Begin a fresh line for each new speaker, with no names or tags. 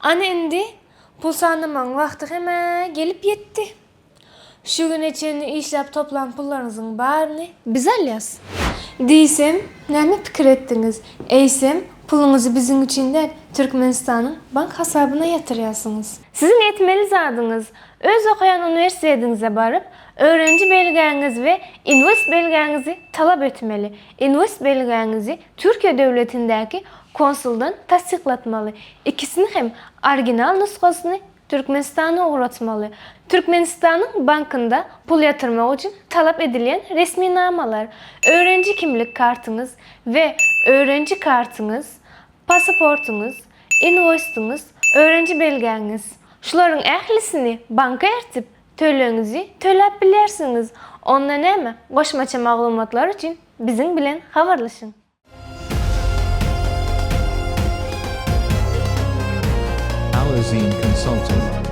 Ana indi pul sanamagyň wagty hem-ä gelip ýetdi. Şu güne çenli işläp toplan pullaryňyzyň baryny biz alýas. Diýsem, näme pikir etdiňiz? Eýsem, puluňyzy biziň üçin däl, Türkmenistanyň bank hasabyna ýatyrýarsyňyz. Siziň etmeli zadyňyz, öz okaýan uniwersitetiňize baryp, öwreniji belgäňiz we inwest belgäňizi talap etmeli. Inwest belgäňizi Türkiýe döwletindäki konsuldan tassyklatmaly. Ikisini hem original nusgasyny Türkmenistana ugratmaly. Türkmenistanyň bankynda pul ýatyrmak üçin talap edilýän resminamalar, öwrenji kimlik kartyňyz we öwrenji kartyňyz, pasaportyňyz, inwoýstyňyz, öwrenji belgäňiz. Şularyň ählisini banka ertip, tölegiňizi töläp bilersiňiz. Onda näme, goşmaça maglumatlar üçin biziň bilen habarlaşyň!
Alazine Consulting.